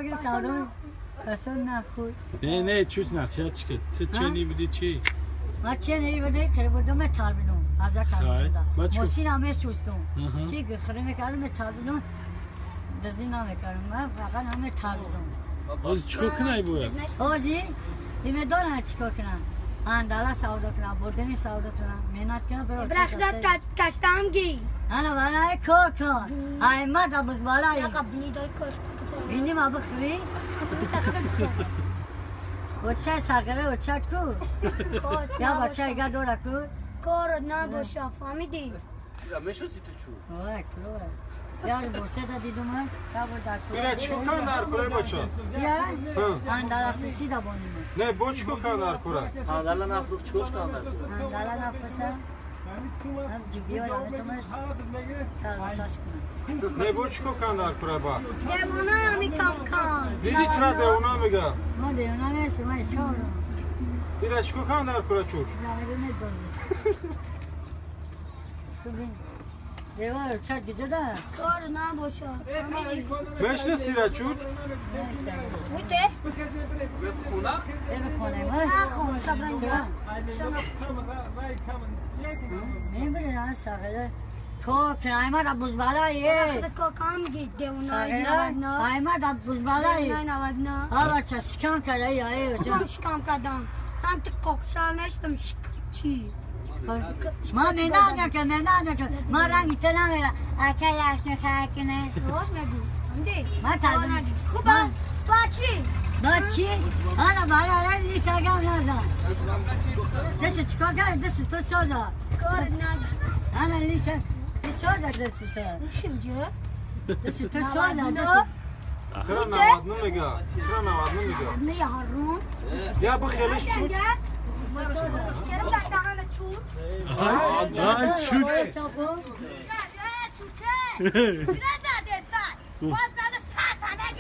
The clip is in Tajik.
بگه سلام اصلا نخور. نه نه چوچ نصیحت چی تو چه نیبودی چی؟ ما چه نیبودی خیلی بودم تالبینم از تالبینم موسین همه سوستم چی که خیلی میکردم تالبینم دزی نمیکردم من فقط همه تالبینم. از چیکار کنی باید؟ آزی ایمه دارن چیکار کنن؟ اندالا سودا کنن، بودنی سودا کنن، مهنت کنن برای. برخدا کشتم گی. انا برای کار کن. ایمه دا بز بالایی. اینی ما بخری. و چه ساغره و چه کو؟ یا بچه ایگا دورا کو؟ کار نباشه فهمیدی؟ میشناسی تو چو؟ آره کلوه. یار بوسه دا دیدم من یا بر اینا چیکار کن در کوره بچه؟ یا اندالا فسی دا بونیمش. نه با چیکار کن در کوره؟ اندالا نفروخ چیکار کن در کوره؟ اندالا نفسه هم جگیار همه تومش کارساز کنم. نه با چیکار کن در کوره با؟ دیوانه همی کم کن. دیدی ترا دیوانه میگه؟ ما دیوانه نیستم من شاورم. اینا چیکار کن در کوره چور؟ نه میدونه دوزی. تو بین دیوار چه گجدا؟ کار نباشه. میشناسی را چور؟ بوده؟ خونه؟ خونه ما. نه خونه. میبره نه ساغره. تو کرایما را بوز بالایی. ساغره آیما را بوز بالایی. آ بچه شکم کرده ای ای. خودم شکم کردم. من تو قاقشا نشدم چی؟ ما منانه که منانه که ما رنگی تو نمیره اکه یکشن خرکنه. راست نگو. ما تازه خوبه. با چی؟ با چی؟ آره برای رنگی سگم نزن. دست چیکار کرد؟ دست تو سازا. کار نگو. آره لیسا سازا دست تو. چی میگه؟ دست تو سازا دست. چرا 99 میگه؟ چرا 99 میگه؟ نه یارون. یا بخیلش چوت. آی چوت. چوت.